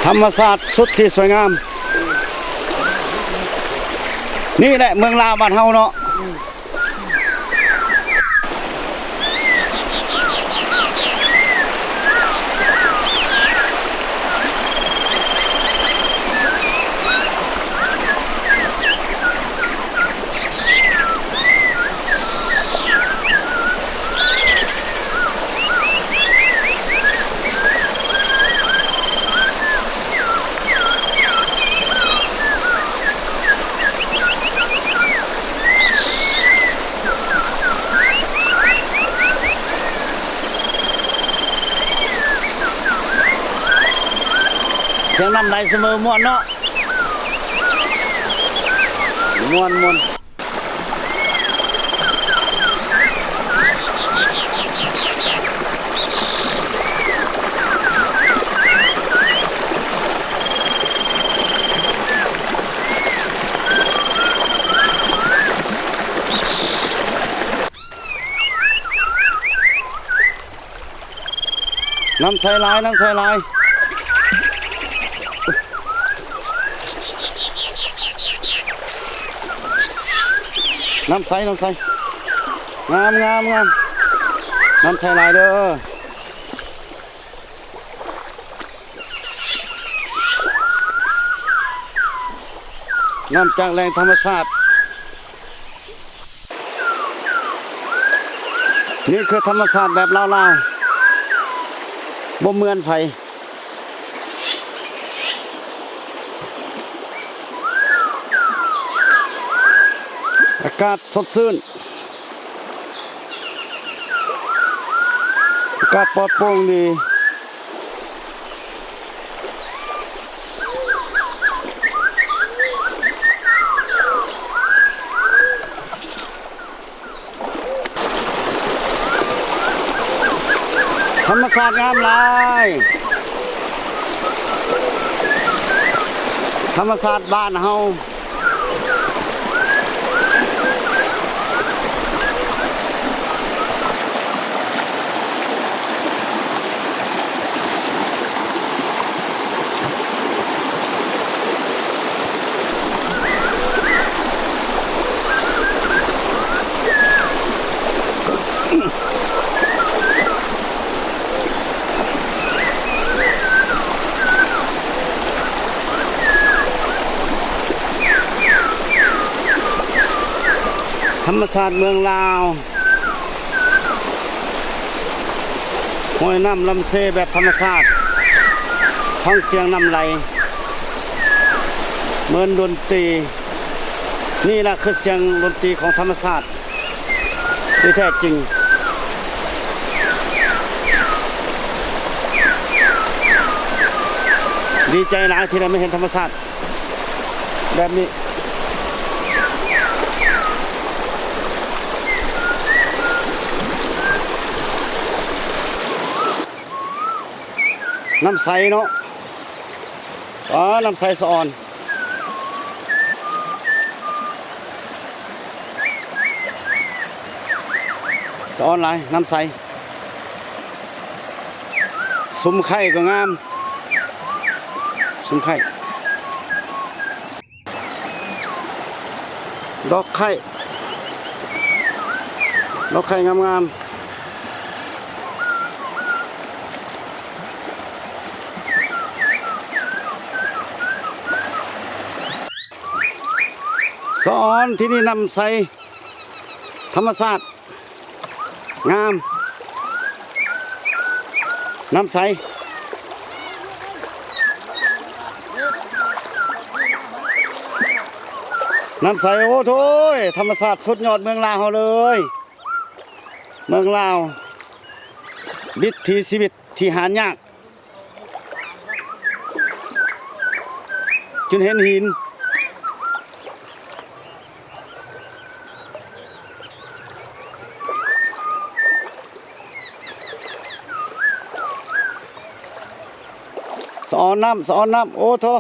ທຳມະຊາດສຸດທີ່ສວຍງາມ. ນີ້ແຫຼະເມືອງລາວບ້ານເຮົາເນາະ. ສຽງນ້ຳໄຫຼສະເໝີມ່ວນເນາະ. ມ່ວນໆ. ນ້ຳໃສຫຼາຍ ນ້ຳໃສຫຼາຍ ນ້ຳໃສ ນ້ຳໃສ ງາມ ງາມ ງາມ ນ້ຳໃສຫຼາຍເດີ້. ນ້ຳຈາກແຫຼ່ງທຳມະຊາດ. ນີ້ຄືທຳມະຊາດແບບລາວໆ ບໍ່ເໝືອນໃຜ. ອາກາດສົດຊື່ນ ອາກາດປອດໂປ່ງດີ. ທຳມະຊາດງາມຫຼາຍ ທຳມະຊາດບ້ານເຮົາ. ທຳມະຊາດເມືອງລາວ ຫ້ວຍນ້ຳລຳເຊແບບທຳມະຊາດ ຟັງສຽງນ້ຳໄຫຼ ເໝືອນດົນຕີ. ນີ້ລະຄືສຽງດົນຕີຂອງທຳມະຊາດທີ່ແທ້ຈິງ. ດີໃຈຫຼາຍທີ່ໄດ້ມາເຫັນທຳມະຊາດ ແບບນີ້ ນ້ຳໃສເນາະ. ອໍ ນ້ຳໃສສະອອນ ສະອອນຫຼາຍ ນ້ຳໃສ. ຊຸມໄຂ່ກໍງາມ ຊຸມໄຂ່ ດອກໄຂ່ ດອກໄຂ່ງາມໆ. ສະອອນ ທີ່ນີ້ນ້ຳໃສ ທຳມະຊາດ ງາມ ນ້ຳໃສ ນ້ຳໃສ. ໂອ້ໂທ້ຍ ທຳມະຊາດສຸດຍອດເມືອງລາວເຮົາເລີຍ ເມືອງລາວ ວິຖີຊີວິດທີ່ຫາຍາກ. ຈົນເຫັນຫີນ ສະອອນນ້ຳ ສະອອນນ້ຳ ໂອ້ໂທ້.